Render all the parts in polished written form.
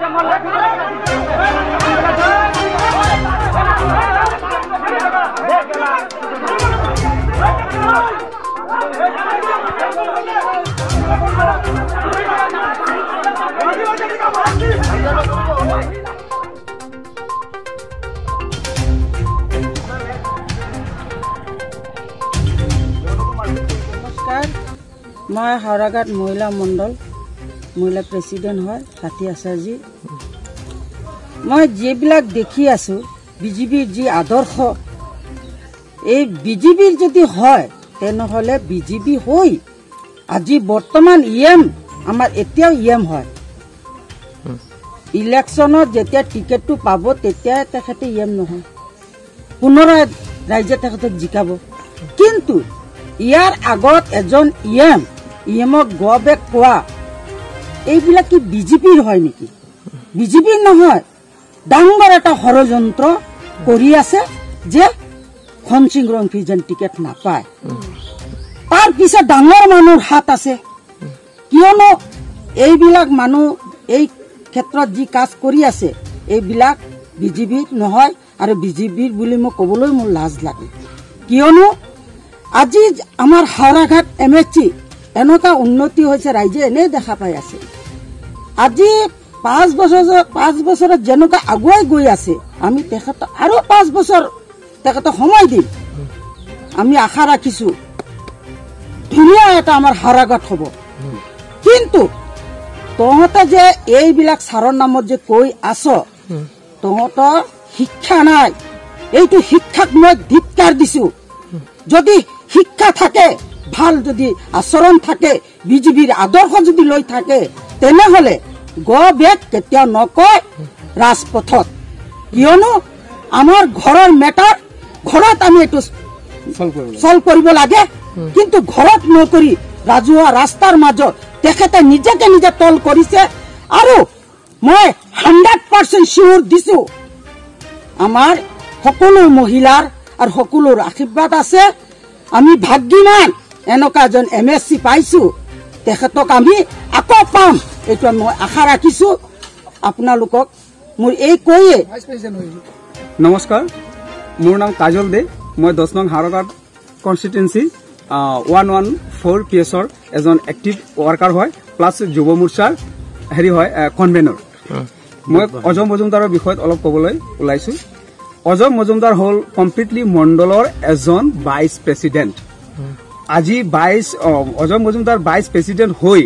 নমস্কাৰ, মই হাওৰাঘাট মহিলা মণ্ডল মহিলা প্ৰেচিডেণ্ট হয় স্বাতী আচাৰ্যী। মই যিবিলাক দেখি আছোঁ, বিজেপিৰ যি আদৰ্শ, এই বিজেপিৰ যদি হয় তেনেহ'লে বিজেপি হৈ আজি বৰ্তমান ই এম, আমাৰ এতিয়াও ই এম হয়। ইলেকশ্যনত যেতিয়া টিকেটটো পাব তেতিয়াই তেখেতে ই এম নহয়, পুনৰাই ৰাইজে তেখেতক জিকাব। কিন্তু ইয়াৰ আগত এজন ই এম, ই এমক গ' বেক কোৱা, এইবিলাক কি বিজেপিৰ হয় নেকি? বিজেপিৰ নহয়, ডাঙৰ এটা ষড়যন্ত্ৰ কৰি আছে যে খনসিং ৰংফি যেন টিকেট নাপায়। তাৰ পিছত ডাঙৰ মানুহৰ হাত আছে, কিয়নো এইবিলাক মানুহ এই ক্ষেত্ৰত যি কাজ কৰি আছে এইবিলাক বিজেপিৰ নহয়, আৰু বিজেপিৰ বুলি মই ক'বলৈ মোৰ লাজ লাগে। কিয়নো আজি আমাৰ হাওৰাঘাট এম এছ চি এনেকুৱা উন্নতি হৈছে, ৰাইজে এনেই দেখা পাই আছে। আজি 5 বছৰত যেনেকুৱা আগুৱাই গৈ আছে, আমি তেখেতক আৰু 5 বছৰ তেখেতক সময় দিম। আমি আশা ৰাখিছো ধুনীয়া এটা আমাৰ হাওৰাঘাট হ'ব। কিন্তু তহঁতে যে এইবিলাক ছাৰৰ নামত যে কৈ আছ, তহঁতৰ শিক্ষা নাই। এইটো শিক্ষাক মই ধিক্কাৰ দিছো। যদি শিক্ষা থাকে, ভাল যদি আচৰণ থাকে, বিজেপিৰ আদৰ্শ যদি লৈ থাকে, তেনেহলে গ' বেক কেতিয়াও নকয় ৰাজপথত। কিয়নো আমাৰ ঘৰৰ মেটাৰ ঘৰত আমি এইটো চল্ভ কৰিব লাগে, কিন্তু ঘৰত নকৰি ৰাজহুৱা ৰাস্তাৰ মাজত তেখেতে নিজকে নিজে তল কৰিছে। আৰু মই 100% চিয়ৰ দিছো, আমাৰ সকলো মহিলাৰ আৰু সকলোৰ আশীৰ্বাদ আছে। আমি ভাগ্যৱান এনেকুৱা এজন এম এছ চি পাইছো, তেখেতক আমি আকৌ পাম, এইটো মই আশা ৰাখিছো। আপোনালোকক মোৰ এই কৈয়ে নমস্কাৰ, মোৰ নাম কাজল দে, মই 10 নং হাওৰাঘাট কনষ্টিটুৱেঞ্চি 114 পি এছৰ এজন এক্টিভ ৱৰ্কাৰ হয়, প্লাছ যুৱ মৰ্চাৰ হেৰি হয় কনভেনৰ। মই অজয় মজুমদাৰৰ বিষয়ত অলপ ক'বলৈ ওলাইছো। অজয় মজুমদাৰ হ'ল কমপ্লিটলি মণ্ডলৰ এজন ভাইচ প্ৰেচিডেণ্ট। আজি অজয় মজুমদাৰ ভাইচ প্ৰেচিডেণ্ট হৈ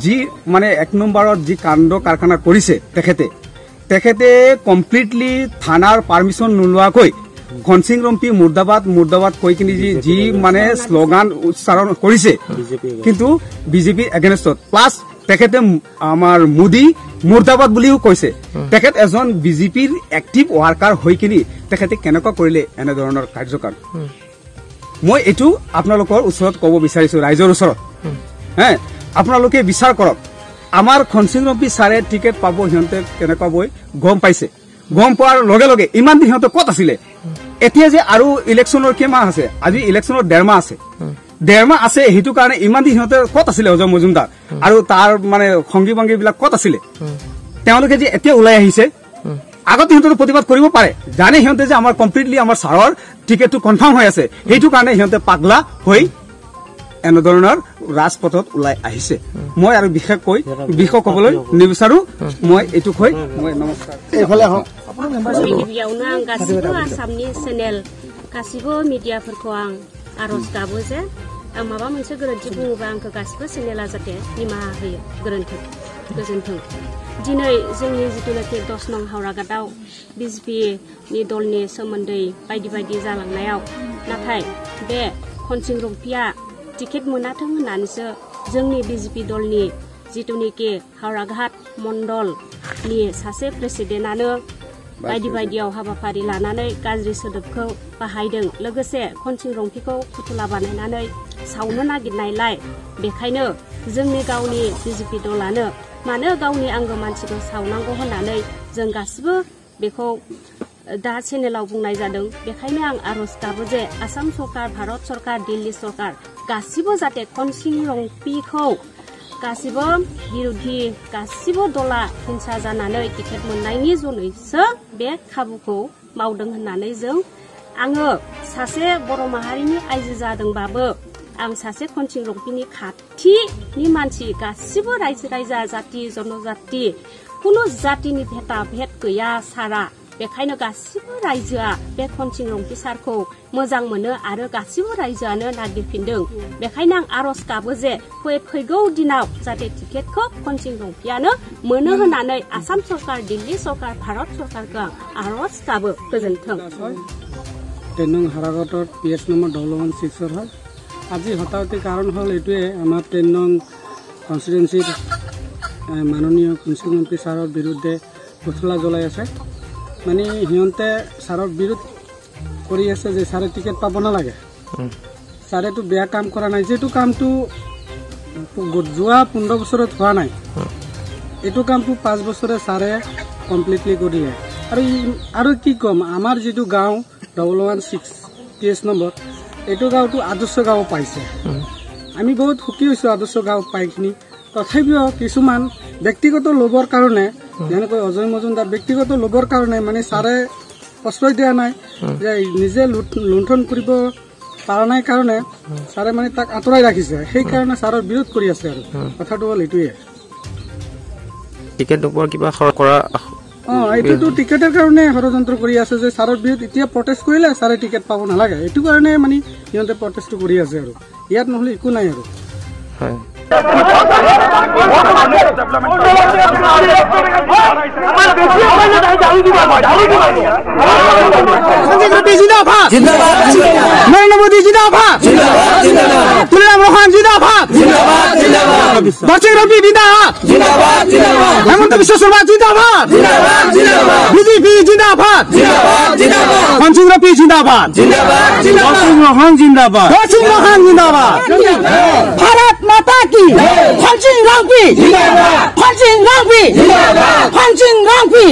যি মানে 1 নম্বৰত যি কাণ্ড কাৰখানা কৰিছে, তেখেতে কমপ্লিটলি থানাৰ পাৰ্মিশ্যন নোলোৱাকৈ খনসিং ৰম্পি মুৰ্দাবাদ মুৰ্দাবাদ কৈ কিনি যি মানে শ্লোগান উচ্চাৰণ কৰিছে, কিন্তু বিজেপিৰ এগেইনষ্টত, প্লাছ তেখেতে আমাৰ মোদী মুৰ্দাবাদ বুলিও কৈছে। তেখেত এজন বিজেপিৰ এক্টিভ ৱৰ্কাৰ হৈ কিনি তেখেতে কেনেকুৱা কৰিলে এনেধৰণৰ কাৰ্যকাল, মই এইটো আপোনালোকৰ ওচৰত ক'ব বিচাৰিছো, ৰাইজৰ ওচৰত। হে, আপোনালোকে বিচাৰ কৰক, আমাৰ খনসিং ৰম্পি ছাৰে টিকেট পাব সিহঁতে কেনেকুৱা বৈ গম পাইছে। গম পোৱাৰ লগে লগে ইমান দিন সিহঁতে ক'ত আছিলে? এতিয়া যে আৰু ইলেকশ্যনৰ কেইমাহ আছে, আজি ইলেকশ্যনৰ 1.5 মাহ আছে, 1.5 মাহ আছে, সেইটো কাৰণে ইমান দিন সিহঁতে ক'ত আছিলে? অজয় মজুমদাৰ আৰু তাৰ মানে সংগী ভংগী বিলাক ক'ত আছিলে? তেওঁলোকে যে এতিয়া ওলাই আহিছে, আগতে সিহঁতে প্ৰতিবাদ কৰিব পাৰে, জানে সিহঁতে যে আমাৰ কমপ্লিটলি আমাৰ ছাৰৰ টিকেটটো কনফাৰ্ম হৈ আছে, সেইটো কাৰণে সিহঁতে পাগলা হৈ এনেধৰণৰ ৰাজপথত ওলাই আহিছে। মই আৰু বিশেষকৈ বিশেষ ক'বলৈ নিবিচাৰো, মই এইটো কৈ মই নমস্কাৰ। गिबियावनो आं गासिबो आसामनि चेनेल गासिबो मिडियाफोरखौ आं आर'ज गाबो जे आं माबा मोनसे गोरोन्थि बुङोबा आंखौ गासिबो चेनेला जाहाथे निमाहा होयो। गोरोन्थों, गोजोन्थों। दिनै जोंनि जिथुनाखि 10 नं हावराघाटआव बिजेपिनि दलनि सोमोन्दै बायदि बायदि जालांनायाव, नाथाय बे खनसिं रंपिया टिकेट मोनाथों होननानैसो जोंनि बिजेपि दलनि जिथुनाखि हावराघाट मण्डलनि सासे प्रेसिडेन्टआनो बायदि बायदियाव हाबाफारि लानानै गाज्रि सोदोबखौ बाहायदों। लोगोसे खनसिं रंपिखौ फुथुला बानायनानै सावनो नागिरनायलाय बेखायनो जोंनि गावनि बिजेपि दलानो मानो गावनि आंगो मानसिखौ सावनांगौ होननानै जों गासिबो बेखौ दा चेनेलाव बुंनाय जादों। बेखायनो आं आर'ज गाबो जे आसाम सरकार, भारत सरकार, दिल्ली सरकार गासिबो जाहाथे खनसिं रंपिखौ गासिबो बिरुधि गासिबो दला हिंसा जानानै टिकेट मोननायनि जुनैसो बे खाबुखौ मावदों होननानै जों आङो सासे बर' माहारिनि आइजो जादोंबाबो आं सासे खनसिं रंपिनि खाथिनि मानसि गासिबो रायजो राजा जाति जनजाति खुनु जातिनि भेटा भेट गैया सारा बेखायनो गासिबो रायजोआ बे खनसिं रंपि सारखौ मोजां मोनो आरो गासिबो रायजोआनो नागिरफिनदों। बेखायनो आं आर'ज गाबो जे फैगौ दिनाव जाहाथे टिकेटखौ खनसिं रंपियानो मोनो होननानै आसाम सरकार दिल्ली सरकार भारत सरकारखौ आं आर'ज गाबो। गोजोन्थों। 10 নং হাৰাঘাটত পি এছ নম্বৰ 116 হয়। আজি হতাহতি কাৰণ হ'ল এইটোৱে, আমাৰ 10 নং কনষ্টিটুৱেঞ্চিৰ মাননীয় খনসিং ৰংপি ছাৰৰ বিৰুদ্ধে পুতলা জ্বলাই আছে। মানে সিহঁতে ছাৰৰ বিৰোধ কৰি আছে যে ছাৰে টিকেট পাব নালাগে, ছাৰেতো বেয়া কাম কৰা নাই, যিটো কামটো যোৱা 15 বছৰত হোৱা নাই এইটো কামটো 5 বছৰে ছাৰে কমপ্লিটলি কৰিলে। আৰু কি ক'ম, আমাৰ যিটো গাঁও 116 পি এছ নম্বৰ, এইটো গাঁৱটো আদৰ্শ গাঁও পাইছে। আমি বহুত সুখী হৈছোঁ আদৰ্শ গাঁও পাইখিনি। তথাপিও কিছুমান ব্যক্তিগত লোভৰ কাৰণে, যেনেকৈ অজয় মজুমদাৰ ব্যক্তিগত লোভৰ কাৰণে মানে ছাৰে প্ৰশ্ৰয় দিয়া নাই, যে নিজে লুণ্ঠন কৰিব পৰা নাই কাৰণে ছাৰে মানে তাক আঁতৰাই ৰাখিছে, সেইকাৰণে ছাৰৰ বিৰোধ কৰি আছে। আৰু কথাটো হ'ল এইটোৱে। টিকেট নোপোৱাৰ কিবা কৰা এইটোতো টিকেটৰ কাৰণে ষড়যন্ত্ৰ কৰি আছে যে ছাৰৰ বিৰুদ্ধ এতিয়া প্ৰটেষ্ট কৰিলে ছাৰে টিকেট পাব নালাগে, এইটো কাৰণে মানে সিহঁতে প্ৰটেষ্টটো কৰি আছে। আৰু ইয়াত নহ'লে একো নাই আৰু। নৰেন্দ্ৰ মোদী জিন্দাবাদ, জিন্দাবাদ, হেমন্ত বিশ্ব শৰ্মা জিন্দাবাদ, বিজেপি জিন্দাবাদ, খনসিং জিন্দাবাদ, জিন্দাবাদ, জিন্দাবাদ, ভাৰত মাতা কি, খনসিং ৰংপি, খনসিং ৰংপি, খনসিং ৰংপি।